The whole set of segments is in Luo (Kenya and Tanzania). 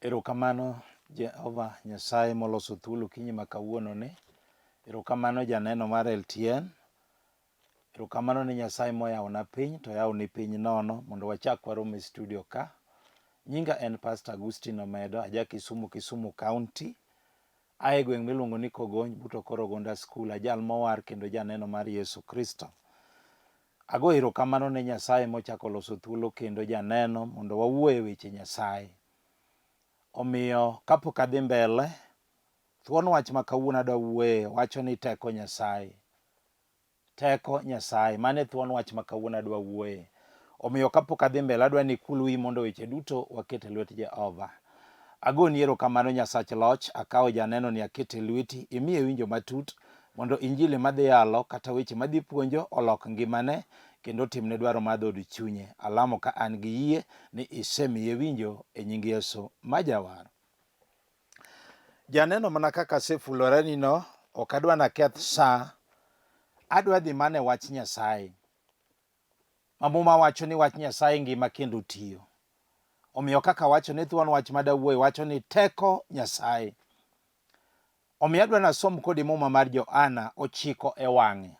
Erokamano Jehova Nyasaye moloso thuolo okinyi ma kawuono ni. Erokamano janeno mar LTN. Erokamano ne Nyasaye moyawona piny to oyawoni piny nono mondo wachak warom e studio ka. Nyinga en Pastor Agustino Omedo, aja Kisumu, Kisumu County. Ae gweng' miluongo ni Kogonj but Okoro Gonda School, ajal mowar kendo janeno mar Yesu Kristo. Ago erokamano ne Nyasaye mochako loso thuolo kendo janeno mondo wawuo e weche Nyasaye. Omiyo kapok adhi mbele, thuon wach ma kawuono adwa wuoye wacho ni teko Nyasaye. Teko Nyasaye. Mano e thuon wach ma kawuono adwa wuoye. Omiyo kapok adhi mbele adwa ni ikul wiyi mondo weche duto waket e lwet Jehova. Agoni erokamano Nyasach loch, akawo janeno ni aketo e lweti, imiye winjo matut mondo injili madhi yalo kata weche madhi puonjo olok ngimane kendo otimne dwaro mar dhood chunye. Alamo ka an gi yie ni isemiye winjo e nying Yesu ma Jawar. Janeno mana kaka asefulorani no, ok adwa naketh sa, adwa dhi mana e wach Nyasaye. Ma Muma wacho ni wach Nyasaye ngima kendo tiyo. Omiyo kaka wacho ni thuon wach madawuoye wacho ni teko Nyasaye. Omiyo adwa nasom kodi Muma mar Johana ochiko e wang'e.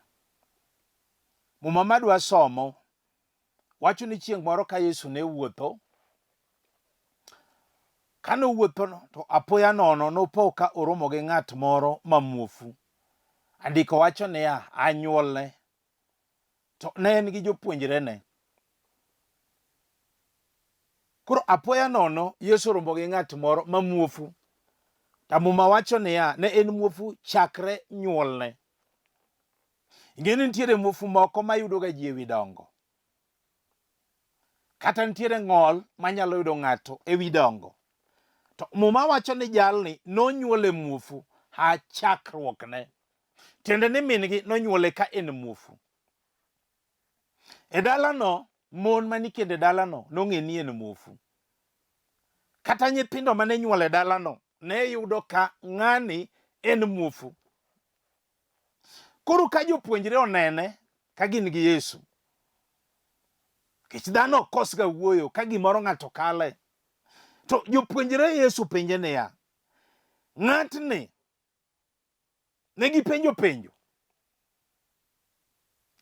Muma madwa somo wacho ni chieng' moro ka Yesu ne wuotho, ka nowuotho to apoya nono nopo ka oromo gi ng'at moro ma muofu. Andiko wacho niya, anyuolne. To ne en gi jopuonjrene. Koro apoya nono Yesu oromo gi ng'at moro ma muofu. To Muma wacho niya, ne en muofu chakre nyuolne. Ing'e ni nitiere muofu moko ma yudoga ji ewi dongo. Kata nitiere ng'ol manyalo yudo ng'ato ewi dongo. To Muma wacho ni jalni nonyuole muofu a chakruokne. Tiende ni min-gi nonyuole ka en muofu. E dalano, mon ma nikendo e dalano nong'e ni en muofu. Kata nyithindo mane inyuolo e dalano ne yudo ka ng'ani en muofu. Koro ka jopuonjre onene ka gin gi Yesu, nikech dhano ok kosga wuoyo ka gimoro ng'ato kale, to jopuonjre Yesu penje niya, ng'atni ne gipenjo penjo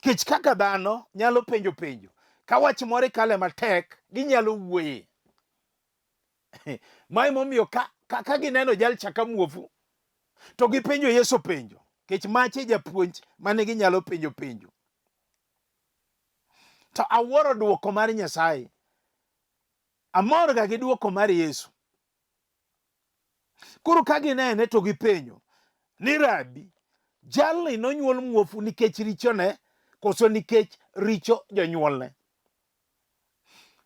kech kaka dhano nyalo penjo penjo ka wach moro ikale matek ginyalo wuoye ma emomiyo ka, ka, ka gineno jal cha ka muofu to gipenjo Yesu penjo kech mache japuonj mane ginyalo penjo penjo to awuoro duoko mar Nyasaye amorga gi duoko mar Yesu koro ka ginene to gipenjo ni rabi jalni nonyuol muofu nikech richone koso nikech richo jonyuolne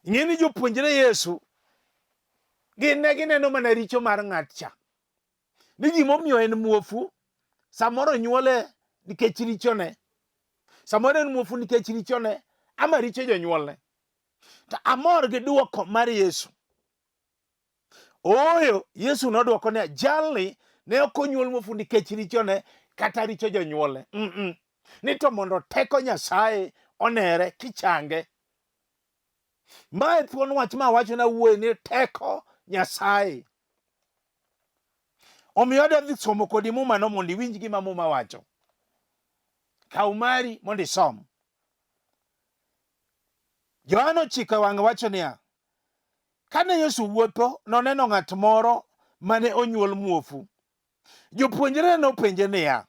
Ing'e ni jopuonjre Yesu gin ne gineno mana richo mar ng'at cha. Ni gimomiyo en muofu, samoro onyuole nikech richone, samoro en muofu nikech richone ama richo jonyuolne. To amor gi duoko mar Yesu. Ooyo, Yesu nodwoko niya, jalni ne ok onyuol muofu nikech richone kata richo jonyuolne. Mm -mm. Ni to mondo teko Nyasaye onere kichange. Mae thuon wach ma awacho na wuoye ni teko Nyasaye. Omiyo adwa dhi somo kodi Muma no mondo iwinj gima Muma wacho. Kaw mari mondo isom. Johana ochiko e wang'e wacho niya, Kane Yesu wuotho, noneno ng'at moro mane onyuol muofu. Jopuonjrene nopenje niya,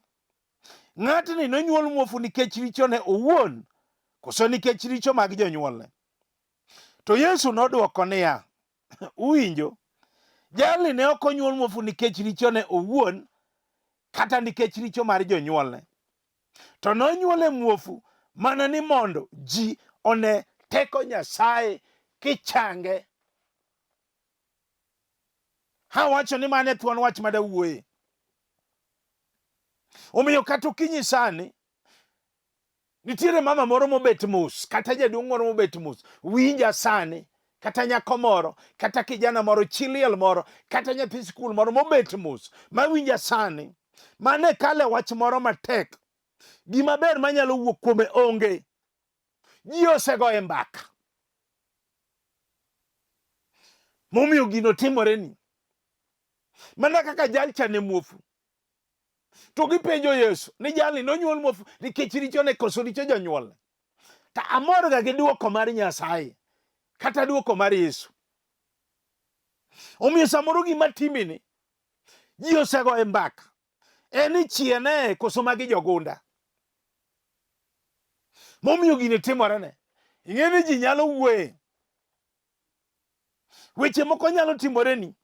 Ng'atni nonyuol muofu nikech richone owuon koso nikech richo mag jonyuolne? To Yesu nodwoko niya, Uwinjo, jalni ne ok onyuol muofu nikech richone owuon kata nikech richo mar jonyuolne, To nonyuole muofu mana ni mondo ji one teko Nyasaye kichange. Ha wacho ni mano e thuon wach madawuoye. Omiyo kata okinyi sani nitiere mama moro mobet mos kata jaduong' moro mobet mos winja sani kata nyako moro kata kijana moro chi liel moro kata nyathi skul moro mobet mos mawinja sani mane kale wach moro matek gima ber manyalo wuok kuome onge ji osegoye mbaka momiyo gino timoreni. Mana kaka jalcha ne muofu. To gipenjo Yesu ni jalni nonyuol muofu nikech richone koso richo jonyuolne. To amorga gi dwoko mar Nyasaye kata dwoko mar Yesu. Omiyo samoro gima timini ji osegoye mbaka en ni chiene koso magi jogunda momiyo gini timorene. Ing'e ni ji nyalo wuoye, weche moko nyalo timoreni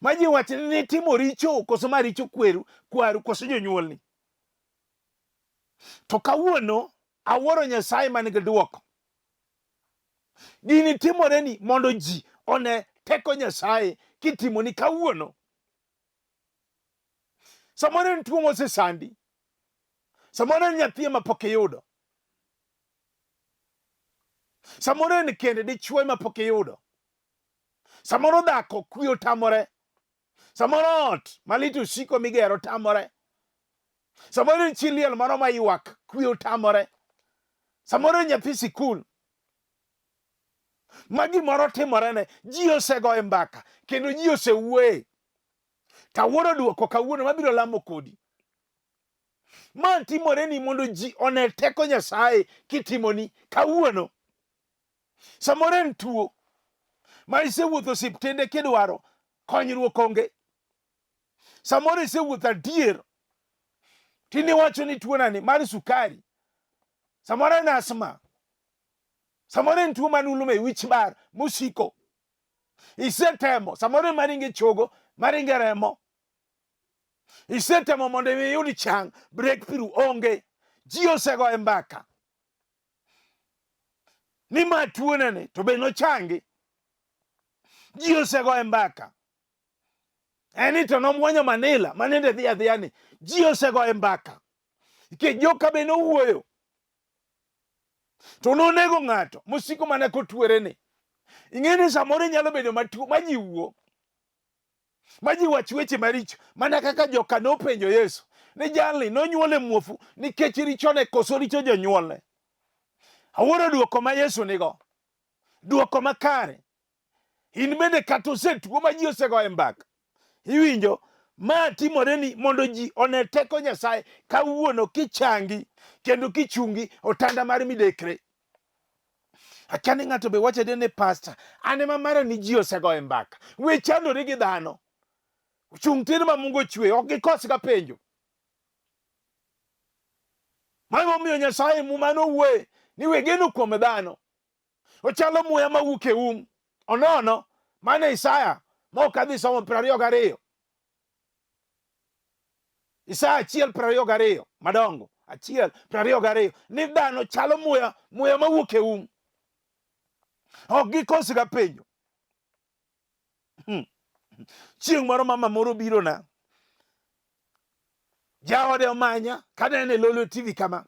ma ji wach ni nitimo richo koso ma richo kweru kwaru koso jonyuolni. To kawuono awuoro Nyasaye man gi dwoko. Gini timoreni mondo ji one teko Nyasaye kitimoni kawuono. Samoro en tuo mosesandi, samoro en nyathi ema pok iyudo, samoro en kend dichwo ema pok iyudo, samoro dhako kwe otamore, samoro ot malit osiko migero tamore, samoro en chi liel moro maywak kwe otamore, samoro en nyathi sikul ma gimoro timorene, ji osegoye mbaka kendo ji osewuoye. Tawuoro duoko kawuono mabiro lamo kodi. Ma timoreni mondo ji one teko Nyasaye kitimoni kawuono. Samoro en tuo ma isewuotho osiptende kidwaro konyruok onge. Samoro isewuotho adier tiniwacho ni tuonani mar sukari, samoro en asma, samoro en tuo manulume wich bar mosiko. Isetemo, samoro en maringe chogo, maringe remo. Isetemo mondo iyud chang, breakthrough onge. Ji osegoye mbaka ni ma tuoneni to be nochangi. Ji osegoye mbaka en ni to nomwonyo Manila manende dhi adhiya ni ji osegoye mbaka nikech joka be nowuoyo to nonego ng'ato mosiko mana kotwere ni. Ing'e ni samoro inyalo bedo matuo ma ji wuo ma ji wach weche maricho mana kaka joka nopenjo Yesu ni jalni nonyuole muofu nikech richone koso richo jonyuolne. Awuoro duoko ma Yesu nigo, duoko makare. In bende kata osetuo ma ji osegoye mbaka, iwinjo ma timoreni mondo ji one teko Nyasaye kawuono kichangi kendo kichungi otanda mar midekre. Akia ni ng'ato be wacho ni pasta, an ema mara ni ji osegoye mbaka. We chandori gi dhano. Chung' tir ma Mungu ochweyo, ok gikos ga penjo. Mano momiyo Nyasaye Muma nowuoye ni we geno kuom dhano. Ochalo muya mawuok e um. Onono, mano Isaya ma ok adhi somo 22. Isaya 1:22 madongo, 1:22 ni dhano chalo muya, muya mawuok e um. Ok gikos ga penjo. Chieng' moro mama moro birona, jaode omanya kanene e Lolwe TV kama.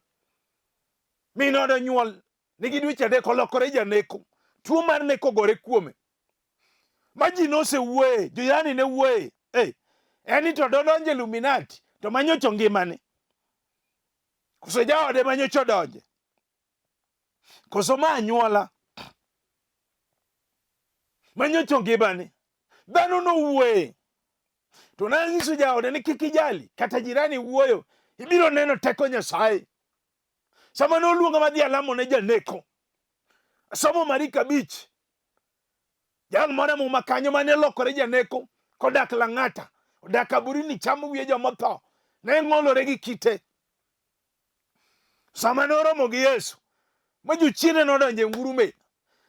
Min ode onyuol nigi dweche adek olokore janeko. Tuo mar neko ogore kuome. Ma ji nosewuoye, joyani ne wuoye. Hey, en ni to dodonje Illuminati to manyocho ngimane. Koso jaode manyocho donje. Koso ma anyuola manyocho ngimane. Dhano nowuoye. To nanyiso jaode ni kik ijali, kata jirani wuoyo, ibiro neno teko Nyasaye. Sama noluonga madhi alamo ne janeko, asomo Mariko 5, jal moro e muma kanyo mane lokore janeko kodak Lang'ata, odak Aburini, chamo wiye jomotho, ne ng'olore gi kite. Sama noromo gi Yesu, ma jochiende nodonjo e ngurume,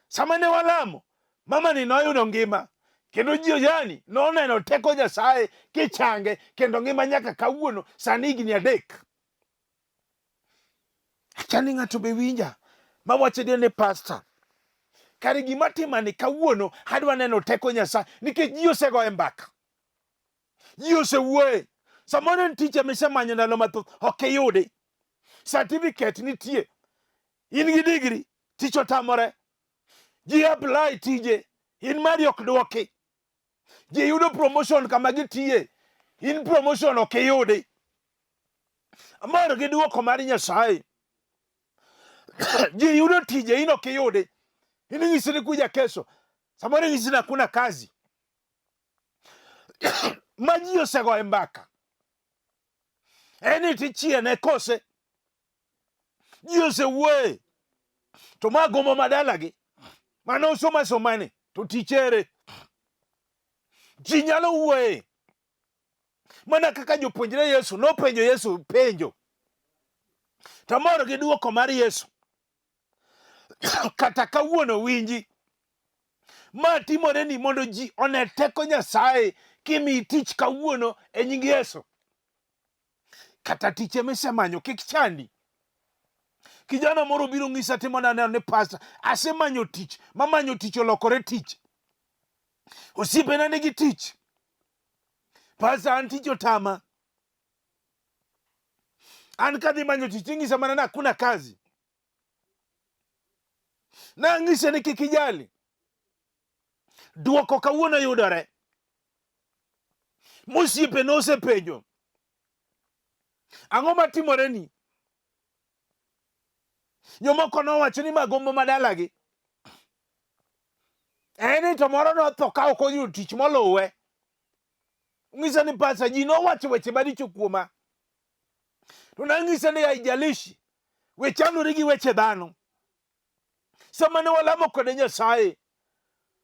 sama ne walamo, mamani noyudo ngima kendo jirani noneno teko Nyasaye kichange kendo ngima nyaka kawuono, sani higni 3. Akia ni ng'ato be winja mawacho ni ne pasta. Kare gima timani kawuono adwa neno teko Nyasaye nikech ji osegoye mbaka. Ji osewuoye. Samoro en tich ema isemanyo ndalo mathoth ok iyudi. Certificate nitie. In gi degree, tich otamore. Ji apply tije, in mari ok dwoki. Ji yudo promotion kama gitiye, in promotion ok iyudi. Amor gi duoko mar Nyasaye. Ji yudo tije, in ok iyudi. In inyisi ni kuja kesho, samoro inyisi ni hakuna kazi. Ma ji osegoye mbaka. En ni tichiene kose. Ji osewuoye. To ma gombo ma dalagi. Mane osomo asomani to tich ere? Ji nyalo wuoye. Mana kaka jopuonjre Yesu nopenjo Yesu penjo. To mor gi duoko mar Yesu. Kata kawuono winji. Ma timore ni mondo ji one teko Nyasaye kimiyi tich kawuono e nying Yesu. Kata tich emisemanyo kik chandi. Kijana moro biro ng'isa timo naneno ni pastor, asemanyo tich, mamanyo tich olokore tich. Osiepena nigi tich. Pastor, an tich otama. An kadhi manyo tich ting'isa mana ni hakuna kazi. Nang'ise ni kik ijali. Duoko kawuono yudore. Mosiepe nosepenjo. Ang'o matimore ni? Jomoko nowacho ni magombo madalagi. En ni to moro notho ka ok oyudo tich moluwe. Ng'isa ni pasa ji nowacho weche maricho kuoma. To nang'ise ni haijalishi, we chandori gi weche dhano. Sama ne walamo kode Nyasaye,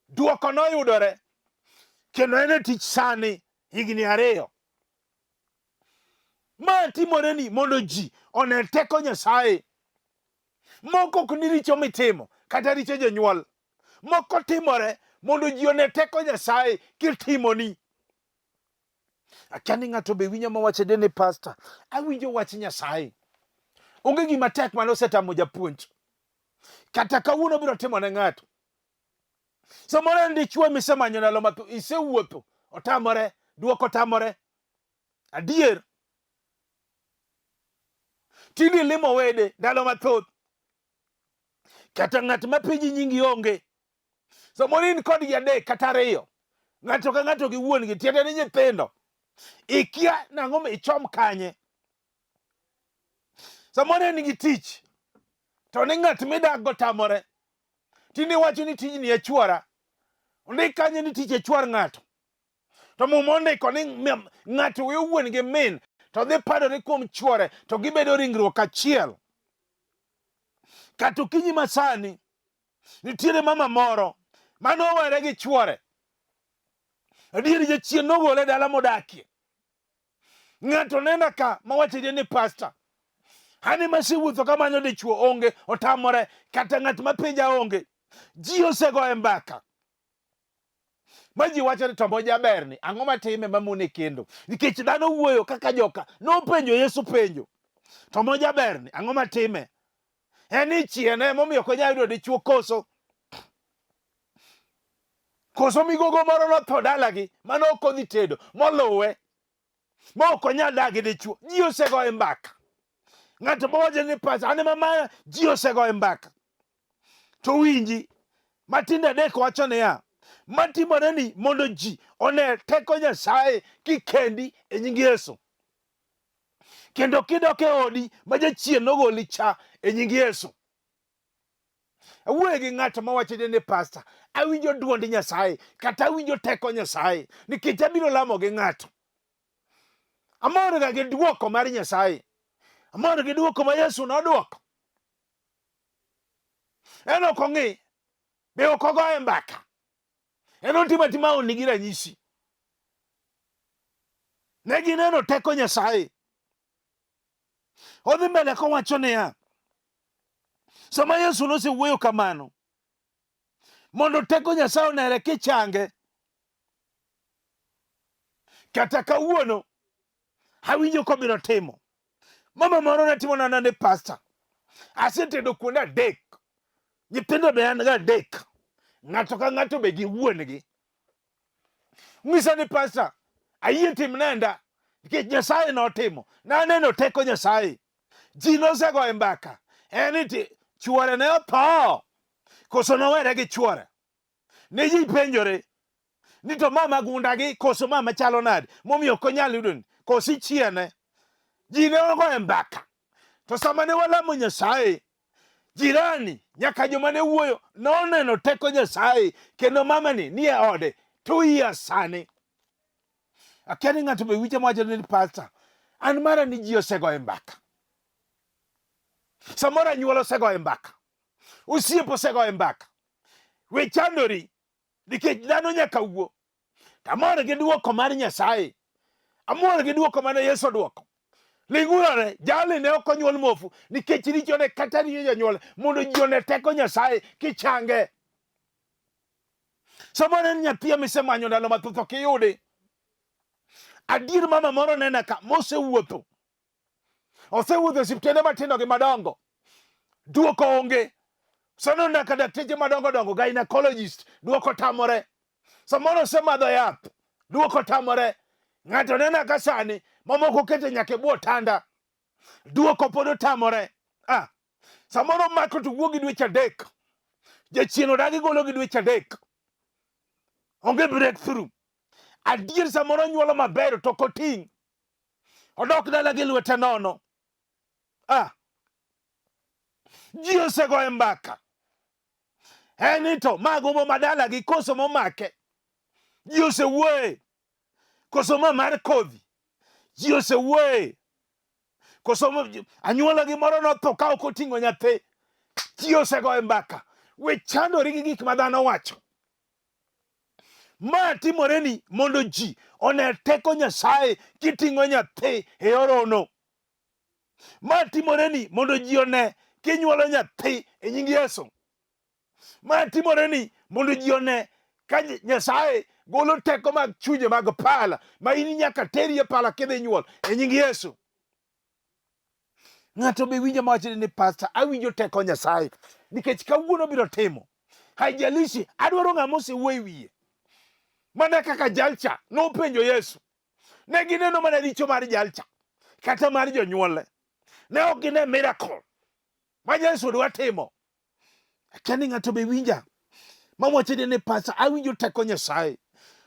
dwoko noyudore. Kendo en e tich sani higni 2. Ma timore ni mondo ji one teko Nyasaye. Moko ok ni richo mitimo kata richo jonyuol. Moko timore mondo ji one teko Nyasaye kitimoni. Akia ni ng'ato be winjo mawacho ni pastor, awinjo wach Nyasaye. Onge gima tek mane osetamo japuonj. Kata kawuono biro timo ne ng'ato. Samoro en dichwo misemanyo ndalo mathoth, isewuotho, otamore, duoko otamore. Adier. Tinde limo wede ndalo mathoth. Kata ng'at ma penji nyingi onge. Samoro in kodgi adek kata ariyo. Ng'ato ka ng'ato gi wuon gi tiende ni nyithindo. Ikia nang'o ma ichom kanye. Samoro en gi tich. To ni ng'at midak go tamore. Tinde iwacho ni tijni e chuora. Ondik kanyo ni tich e chuor ng'ato. To Muma ondiko ni ng'ato weyo wuon gi min to dhi padore kuom chuore to gibedo ringruok achiel. Kata okinyi masani nitiere mama moro mane owere gi chuore. Adier jachien nogole dala modakie. Ng'ato nena ka mawacho ni pastor. An ema asewuotho kamanyo dichuo onge otamore kata ng'at ma penja onge. Ji osegoye mbaka. Ma ji wacho ni to mojaberni ang'o matime mamone kendo? Nikech dhano wuoyo kaka joka nopenjo Yesu penjo. To mojaberni ang'o matime? En ni chiene emomiyo ok onyal yudo dichuo koso? Koso migogo moro notho dalagi mane ok odhi tedo moluwe ma ok onyal dak gi dichuo. Ji osegoye mbaka. Ng'ato mawacho ni pasa an ema ma ji osegoye mbaka. To winji matindo adek wacho niya, matimore ni mondo ji one teko Nyasaye kikendi e nying Yesu. Kendo kidok e odi ma jachien nogoli cha e nying Yesu. Awuoyo gi ng'ato mawacho ni pastor, awinjo duond Nyasaye kata awinjo teko Nyasaye nikech abiro lamo gi ng'ato. Amor ga gi duoko mar Nyasaye. Amor gi duoko ma Yesu nodwoko. En ok ong'i, be ok ogoye mbaka. En otimo atima honni gi ranyisi. Ne gineno teko Nyasaye. Odhi mbele kowacho niya, sama Yesu nosewuoyo kamano, mondo teko Nyasaye onere kichange, kata kawuono awinjo kobiro timo. Mama moro ne timo nana ni pastor, asetedo kuonde adek, nyithindo be an ga adek, ng'ato ka ng'ato be gi wuon-gi. Ng'isa ni pastor, ayie tim nenda nikech Nyasaye notimo. Naneno teko Nyasaye. Ji nosegoye mbaka. En ni ti chuore ne otho koso nowere gi chuore. Ne ji penjore ni to ma magunda gi koso ma machalo nade momiyo ok onyal yudo ni koso ichiene. Ji ne ogoye mbaka. To sama ne walamo Nyasaye, jirani nyaka joma ne wuoyo noneno teko Nyasaye kendo mamani nie ode 2 years sani. Akia ni ng'ato be wicha mawacho ni pastor, an mara ni ji osegoye mbaka. Samoro anyuola osegoye mbaka. Osiep osegoye mbaka. We chandori nikech dhano nyaka wuo. Amor gi duoko mar Nyasaye. Amor gi duoko mane Yesu oduoko. Ling'urore, jali ne ok onyuol muofu nikech richone kata richo jonyuol mondo ji one teko Nyasaye kichange. Samoro en nyathi misemanyo ndalo mathoth ok iyudi. Adier mama moro nena ka mosewuotho. Osewuotho e osiptende matindo gi madongo. Duoko onge. Sono nyaka dakteche madongo dongo, gynecologist, duoko tamore. Samoro osemadho yath, duoko tamore. Ng'ato nena ka sani, mamoko kete nyaka e bwo otanda. Duoko pod otamore. Ah, samoro mako to wuo gi dweche adek. Jachien odagi golo gi dweche adek. Onge breakthrough. Adier samoro nyuolo maber to ok oting'. Odok dala gi lwete nono. Ah. Ji osegoye mbaka. En ni to ma gombo ma dalagi koso momake. Ji osewuoye. Koso ma mar kodhi. Ji osewuoye. Koso anyuola gi moro notho ka ok oting'o nyathi. Ji osegoye mbaka. We chandori gi gik ma dhano wacho. Ma timoreni mondo ji one teko Nyasaye kiting'o nyathi e yor hono. Ma timoreni mondo ji one kinyuolo nyathi e nying Yesu. Ma timoreni mondo ji one ka Nyasaye golo teko mag chunje mag pala ma in nyaka teri e pala kidhi nyuol e nying Yesu. Ng'ato be winjo mawacho ni pastor, awinjo teko Nyasaye nikech kawuono biro timo. Haijalishi, adwaro ng'ama osewuo e wiye. Mana kaka jalcha nopenjo Yesu. Ne gineno mana richo mar jalcha kata mar jonyuolne. Ne ok gine miracle ma Yesu dwa timo. Akia ni ng'ato be winja mawacho ni pastor, awinjo teko Nyasaye.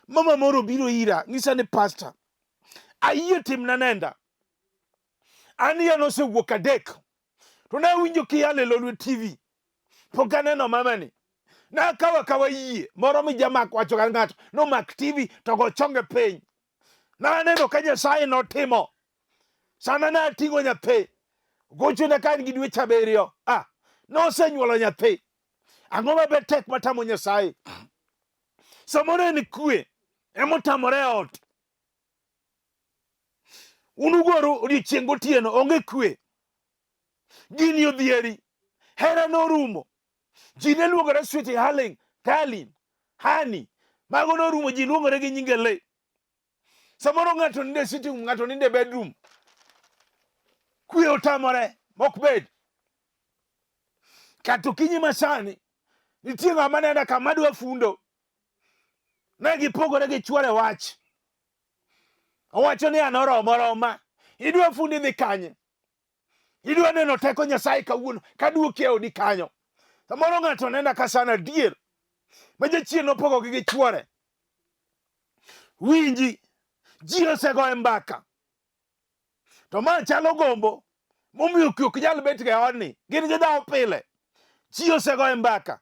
Mama moro biro ira, ng'isa ni pastor, ayie timna nenda. An iya nosewuok adek. To ne awinjo kiyalo e Lolwe TV. Pok aneno mamani. Nakawo akawa yie moro mi jamak wacho ka ng'ato nomak TV to go chonge piny. Naneno ka Nyasaye notimo. Sama nating'o nyathi, gochona ka an gi dweche abiriyo. Ah, nosenyuolo nyathi. Ang'o maber tek matamo Nyasaye? Samoro en kwe emotamore e ot. Un ugoru odiechieng' gotieno, onge kwe. Gini odhieri, hera norumo. Ji ne luongore sweet darling, darling, honey. Mago norumo, ji luongore gi nyinge le. Samoro ng'ato nindo e sitting room, ng'ato nindo e bedroom. Kwe otamore, mok bed. Kata okinyi masani, nitie ng'ama nena kama dwa fundo. Ne gipogore gi chwore wach. Owacho ni an oromo roma. Idwa fundo idhi kanye? Idwa neno teko Nyasaye kawuono kaduoki e odi kanyo. Samoro ng'ato nena ka sana adier ma jachien nopogogi gi chwore. Winji, ji osegoye mbaka. To ma chalo gombo momiyo kwe ok nyal bet ga e odni. Gin gi dhawo pile. Ji osegoye mbaka.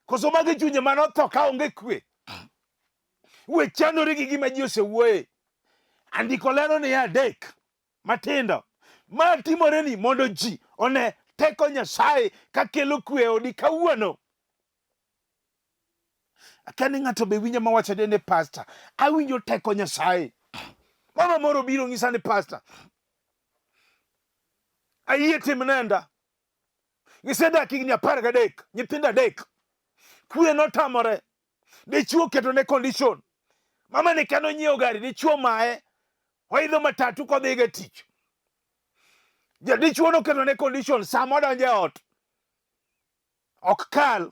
Koso magi chunje mane otho ka onge kwe. We chandori gi gima ji osewuoye. Andiko lero niya adek matindo. Ma timore ni mondo ji one teko Nyasaye kakelo kwe e odi kawuono. Akia ni ng'ato be winjo mawacho ni pastor, awinjo teko Nyasaye. Mama moro biro ng'isa ni pastor, ayie tim nenda. Gisedak higni 13, nyithindo adek. Kwe notamore. Dichuo oketo ne condition. Mama ni kane onyiewo gari, dichuo maye. Oidho matatu kodhigo e tich. Jadichuo noketo ne condition sama odonjo e ot. Ok kal,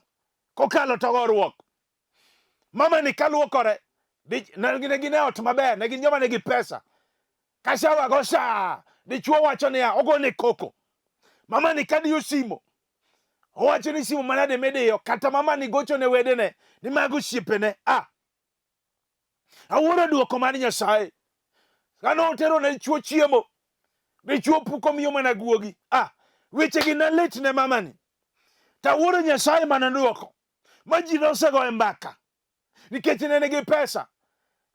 kokalo to goruok. Mama ni kaluokore, ne gin e ot maber, ne gin joma nigi pesa. Ka shawa go sha, dichuo wacho niya, ogone koko. Mama ni kadiyo simo, owacho ni simo manade midiyo, kata mama ni gocho ne wedene, ni mago osiepene. Ah, awuoro duoko mar Nyasaye. Kane otero ne dichuo chiemo, dichuo puko miyo mana guogi. Ah, wechegi ne lit ne mamani. To awuoro Nyasaye mane duoko, ma ji nosegoye mbaka. Nikech ne nigi pesa.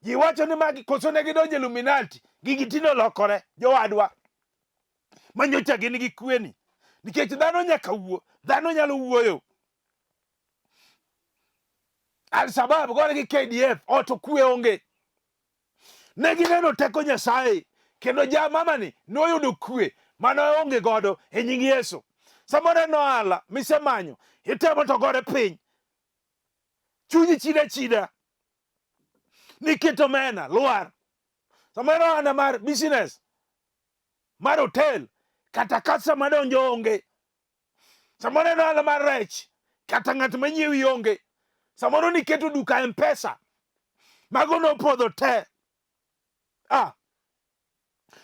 Ji wacho ni magi koso ne gidonjo Illuminati, gigi tinde olokore jowadwa. Ma nyocha gin gi kweni. Nikech dhano nyaka wuo, dhano nyalo wuoyo. Al-Shabaab gore gi KDF, ot kwe onge. Ne gineno teko Nyasaye kendo ja mamani noyudo kwe mane oonge godo e nying Yesu. Samoro en ohala misemanyo, itemo to gore piny. Chunyi chida chida. Niketo omena lwar. Samoro ohala mar business, mar hotel, kata customer donjo onge. Samoro en ohala mar rech, kata ng'at manyiewi onge. Samoro niketo duka M-Pesa, mago nopodho te. Ah,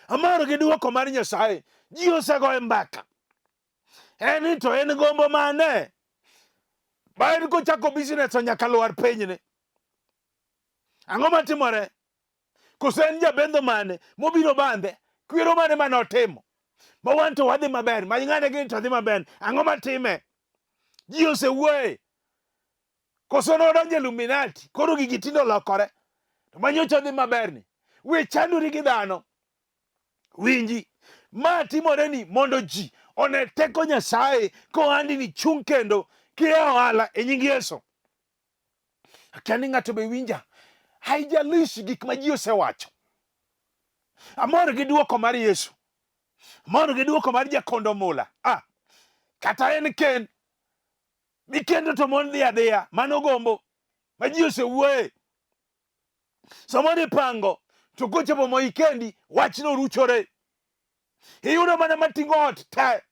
amor gi duoko mar Nyasaye. Ji osegoyo mbaka. En ni to en gombo mane? Ba en kochako business to nyaka lwar pinyni. Ang'o matimore? Koso en jabendho mane mobiro bandhe? Kwero mane mane otimo? Ma wan to wadhi maber, ma ng'ane gini to dhi maber. Ang'o matime? Ji osewuoye. Koso nodonjo e Illuminati, koro gigi tinde olokore. To ma nyocha odhi maberni. We chandori gi dhano. Winji, ma timore ni mondo ji one teko Nyasaye kohandi ni chung' kendo kiya ohala e nying Yesu. Akia ni ng'ato be winja. Haijalishi gik ma ji osewacho. Amor gi duoko mar Yesu. Amor gi duoko mar Jakondo Mula. Ah, kata en ken. Mikendo to mon dhi adhiya. Mano gombo ma ji osewuoye. Samoro ipango to kochopo mo ikendi wachno ruchore. Iyudo mana mating'o ot te.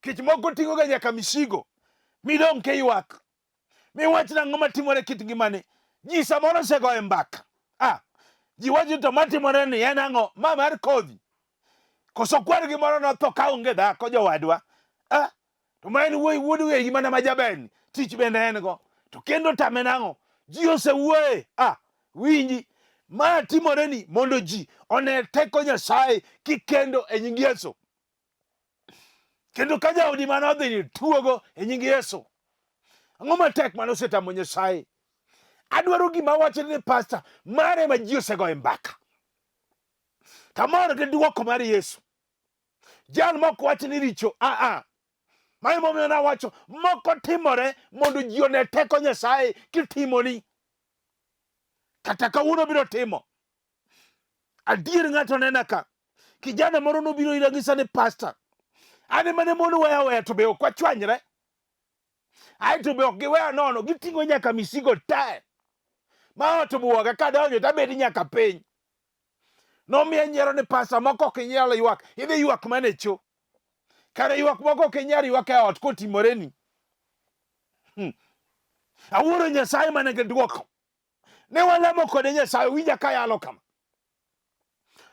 Kech moko ting'o ga nyaka misigo. Midong' kiywak. Miwach nang'o matimore kit ngimani. Ji samoro osegoyo mbaka. Ah, ji wacho to matimore ni en ang'o? Ma mar kodhi. Koso kwargi moro notho ka onge dhako jowadwa. Ah, to ma en wuoyi wuod wegi mana ma jaberni. Tich bende en go. To kendo tame nang'o? Ji osewuoye. Ah, winji. Ma timore ni mondo ji one teko Nyasaye kikendo e nying Yesu. Kendo ka jaodi mane odhi ni tuogo e nying Yesu. Ang'o matek mane osetamo Nyasaye? Adwaro gima wacho ni pasta mare ma ji osegoye mbaka. Tamor gi dwoko mar Yesu. Jal mok wach ni richo, a a. Mae momiyo nawacho moko timore mondo ji one teko Nyasaye kitimoni. Kata kawuono biro timo. Adier ng'ato nena ka. Kijana moro nobiro ira ng'isa ni pasta. An ema ne mon weya weya to be ok wachwanyre. Ae to be ok giweya nono, giting'o nyaka misigo te. Ma ot obuoga kadonjo to abed nyaka piny. Nomiya nyiero ni pasta moko ok inyal ywak, idhi ywak mana e cho. Kare ywak moko ok inyal ywak e ot kotimoreni. Awuoro Nyasaye mana gi dwoko. Ne walamo kode Nyasaye, winja kayalo kama.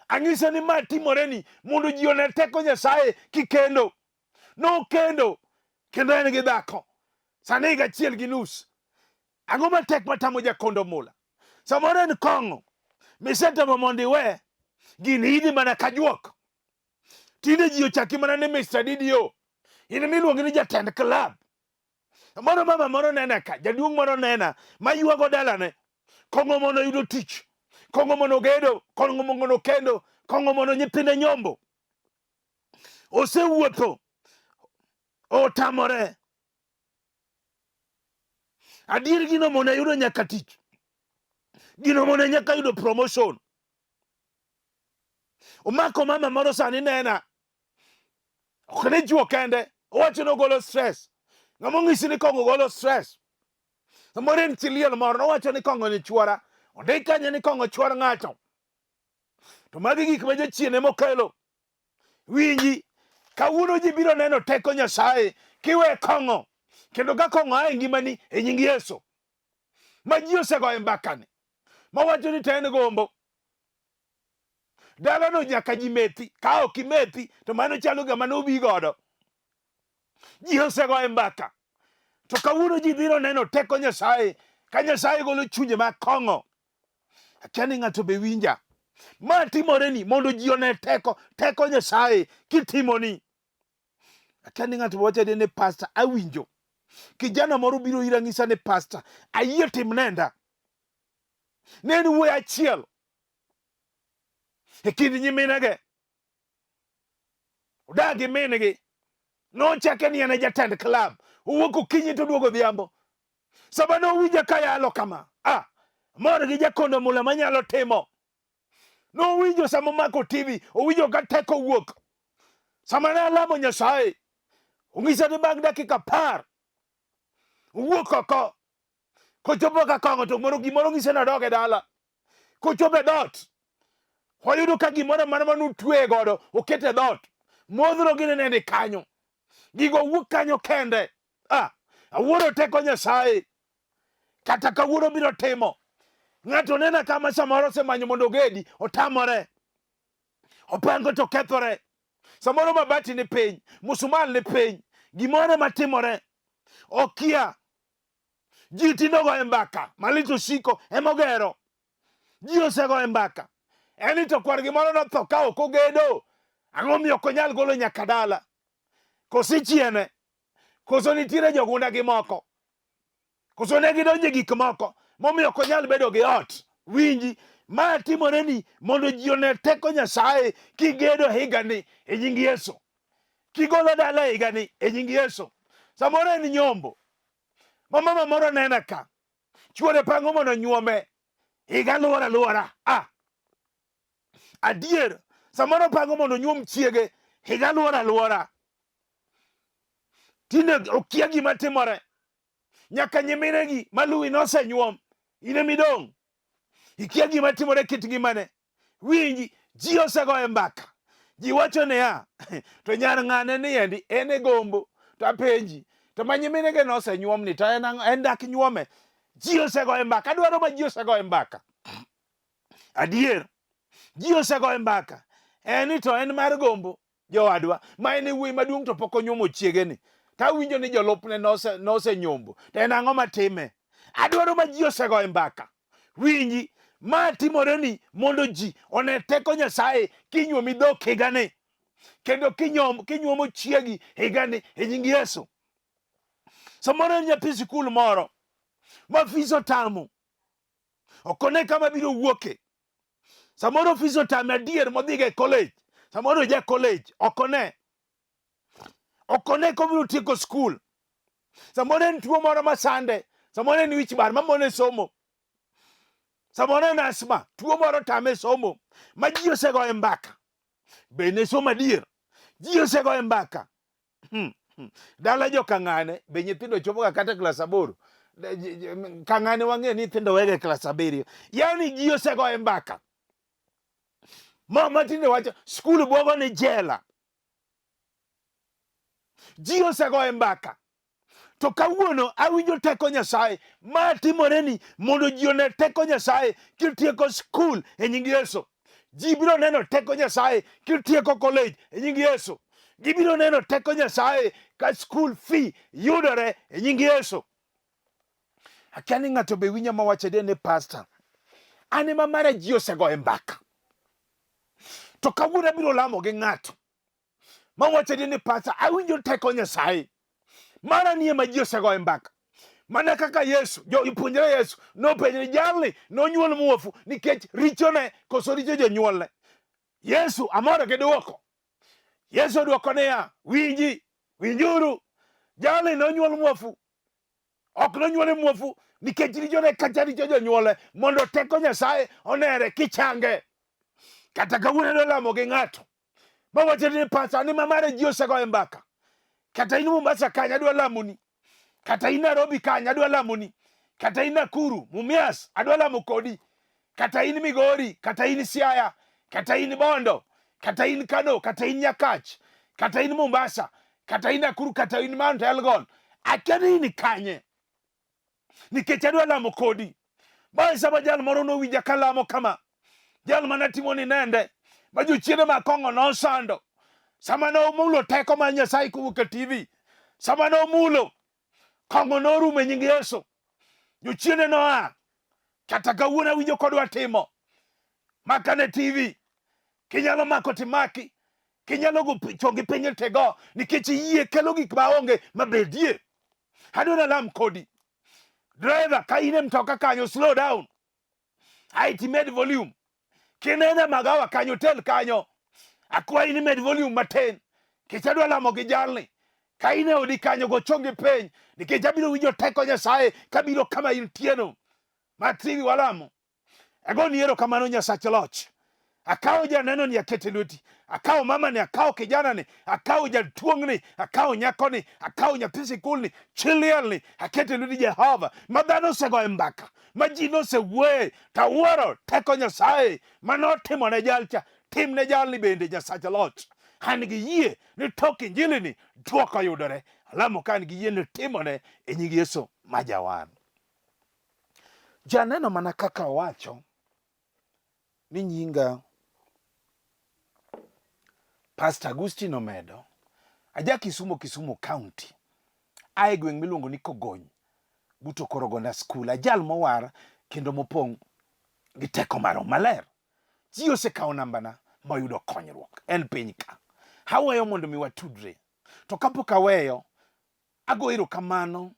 Ang'ise ni ma timoreni mondo ji one teko Nyasaye kikendo. Nokendo kendo en gi dhako. Sani higa achiel gi nus. Ang'o matek matamo jakondo mula? Samoro en kong'o misetemo mondo iwe, gini idhi mana ka juok. Tinde ji ochaki mana ni Mr. DDO. In miluongi ni jatend club. Moro mama moro nena ka, jaduong' moro nena ma ywago dalane. Kong'o mono yudo tich, kong'o mono gedo, kong'o mono kendo, kong'o mono nyithinde nyombo. Osewuotho, otamore. Adier gino mono yudo nyaka tich. Gino mono nyaka yudo promotion. Omako mama moro sani nena. Ok ne chuo kende, owacho ni ogolo stress. Ng'ama onyisi ni kong'o golo stress? Samoro en chi liel moro, nowacho ni kong'o ni chuora. Ondik kanyo ni kong'o chuor ng'ato. To magi gik ma jachien ema okelo. Winji, kawuono ji biro neno teko Nyasaye kiwe kong'o. Kendo ka kong'o a e ngimani e nying Yesu. Ma ji osegoyo mbakani. Mawacho ni to en gombo. Dalano nyaka ji methi. Ka ok imethi to mano chalo gama nobi godo. Ji osegoye mbaka. To kawuono ji biro neno teko Nyasaye ka Nyasaye golo chunje mag kong'o. Akia ni ng'ato be winja. Ma timore ni mondo ji one teko teko Nyasaye kitimoni. Akia ni ng'ato be wacho ni pastor awinjo. Kijana moro biro ira ng'isa ni pastor ayie tim nenda. Ne en wuoyi achiel e kind nyiminege. Odak gi min-gi. Nochake ni en e jatend club. Owuok okinyi to oduogo odhiambo. Sama nowinja ka yalo kama, ah, mor gi jakondo mula manyalo timo. Nowinjo sama omako TV, owinjo ka teko wuok. Sama ne alamo Nyasaye, onyisa ni bang' dakika 10 owuok oko. Kochopo ka kong'o to moro gimoro ng'ise ni odog e dala. Kochopo e dhoot, wayudo ka gimoro mana mane otweye godo oket e dhoot. Modhro gini ne ni kanyo. Gigo wuok kanyo kende. Ah, awuoro teko Nyasaye. Kata kawuono biro timo. Ng'ato nena kama samoro osemanyo mondo ogedi, otamore. Opango to kethore. Samoro mabati ni piny, musmal ni piny, gimoro matimore. Okia. Ji tinde goyo mbaka, malit osiko ema ogero. Ji osegoyo mbaka. En ni to kwar gimoro notho ka ok ogedo. Ang'o miyo ok onyal golo nyaka dala? Koso ichiene? Koso nitiere jogunda gi moko? Koso ne gidonjo e gik moko momiyo ok onyal bedo gi ot? Winji, ma timore ni mondo ji one teko Nyasaye kigedo higani e nying Yesu. Kigolo dala higani e nying Yesu. Samoro en nyombo. Ma mama moro nena ka. Chuore pango mondo onyuome. Higa luora luora. Ah. Adier, samoro pango mondo onyuom chiege. Higa luora luora. Tinde okia gima timore. Nyaka nyiminegi maluwi nosenyuom. In emidong'. Ikia gima timore kit ngimane. Winji, ji osegoyo mbaka. Ji wacho niya, to nyar ng'ane ni endi en e gombo. To apenji, to ma nyiminege nosenyuom ni to en ang'o, en dak nyuome. Ji osegoyo mbaka, adwaro ma ji osegoyo mbaka. Adier, ji osegoyo mbaka. En ni to en mar gombo. Jowadwa, ma en e wuoyi maduong' to pok onyuomo chiegeni. To awinjo ni jolupne nosenyombo. To en ang'o matime? Adwaro ma ji osegoyo mbaka. Winji, ma timoreni mondo ji one teko Nyasaye kinyuomi dhok higani. Kendo kinyuomo chiegi higani e nying Yesu. Samoro en nyathi sikul moro ma fis otamo. Ok one kama biro wuoke. Samoro fis otame adier modhiga e college. Samoro ja college ok one. Ok one kobiro tieko skul. Samoro en tuo moro masande. Samoro en wich bar mamone somo. Samoro en asma, tuo moro tame somo ma ji osegoye mbaka. Be ne somo adier? Ji osegoye mbaka. Dala jo Kang'ane be nyithindo chopo ga kata klas 8. Kang'ane wang'eyo ni nyithindo wega e klas 7. Yaani ji osegoye mbaka. Mama tinde wacho skul bwogo ni jela. Ji osegoye mbaka. To kawuono awinjo teko Nyasaye. Ma timoreni mondo ji one teko Nyasaye kitieko skul e nying Yesu. Ji biro neno teko Nyasaye kitieko college e nying Yesu. Gibiro neno teko Nyasaye ka school fee yudore e nying Yesu. Akia ni ng'ato be winja mawacho adier ni pastor. An ema mara ji osegoye mbaka. To kawuono abiro lamo gi ng'ato mawacho adier ni pastor awinjo teko Nyasaye. Mara ni ema ji osegoye mbaka. Mana kaka Yesu, jopuonjre Yesu nopenjo ni jalni nonyuol muofu nikech richone koso richo jonyuolne. Yesu amor gi dwoko. Yesu odwoko niya, winji, winjuru, jalni nonyuol muofu. Ok nonyuole muofu nikech richone kata richo jonyuolne, mondo teko Nyasaye onere kichange. Kata kawuono nolamo gi ng'ato mawacho ni pacha ni mamare ji osegoyo mbaka. Kata in Mombasa kanya adwa lamoni. Kata in Nairobi kanya adwa lamoni. Kata in Nakuru, Mumias adwa lamo kodi. Kata in Migori, kata in Siaya, kata in Bondo, kata in Kano, kata in Nyakach, kata in Mombasa, kata in Nakuru, kata in Mount Elgon. Akia ni in kanye. Nikech adwa lamo kodi. Mae sama jal moro nowinja kalamo kama. Jal mane atimo ni nende, ma jochiende mag kong'o nosando. Sama nomulo teko mar Nyasaye kowuok e TV, sama nomulo, kong'o norumo e nying Yesu. Jochiende noa. Kata kawuono awinjo kodwa timo. Makane TV, kinyalo mako timaki, kinyalo go chongi piny tigo, nikech yie kelo gik maonge mabedie. Adwa nalam kodi. Driver, ka in e mtoka kanyo, slow down. Ae timed volume. Kinene magawa kanyo tel kanyo. Akwayi ni med volume matin. Nikech adwa lamo gi jalni. Ka in e odi kanyo go chongi piny nikech abiro winjo teko Nyasaye kabiro kama intieno. Matriwi walamo. Agoni erokamano Nyasach loch. Akawo janeno ni akete lweti. Akawo mama ni, akawo kijana ni, akawo jatuong' ni, akawo nyako ni, akawo nyathi sikul ni, chi liel ni, akete lweti Jehova. Ma dhano osegoye mbaka, ma ji nosewuoye, to awuoro teko Nyasaye ma notimo ne jalcha, tim ne jalni bende Nyasach loch. An gi yie ni tok injili ni dwoko yudore. Alamo ka an gi yie ni timone e nying Yesu ma jawar. Janeno mana kaka owacho ni nyinga Pastor Agustino Omedo, aja Kisumo, Kisumu County, ae gweng' miluongo ni Kogony, but Okorogonda School, ajal mowar kendo mopong' gi teko mar Roho Maler. Ji osekawo nambana moyudo konyruok en piny ka. Aweyo mondo mi watudre. To kapok aweyo, ago erokamano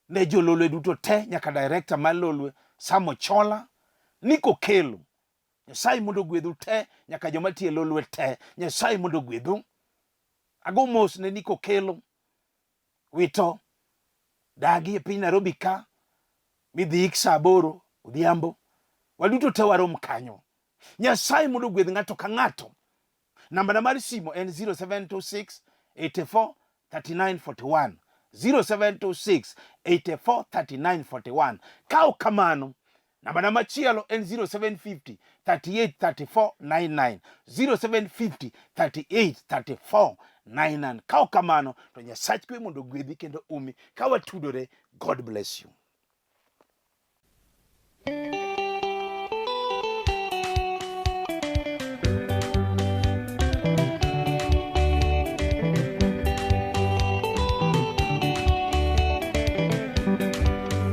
ne jololwe duto te nyaka director mar lolwe Sam Ochola, Nick Okelo. Nyasaye mondo ogwedhu te nyaka joma tiyo e lolwe te. Nyasaye mondo ogwedhu. Ago mos ne Nick Okelo wito dagi e piny Nairobi ka midhi ik saa aboro odhiambo. Waduto te warom kanyo. Nyasaye mondo ogwedh ng'ato ka ng'ato. Nambana mar simo en 0726 84 39 41. 0726 84 39 41. Ka ok kamano, nambana machielo en 0750 38 34 99. 0750 38 34 99. Ka ok kamano, to Nyasach kwe mondo ogwedhi kendo umi. Ka watudore, God bless you.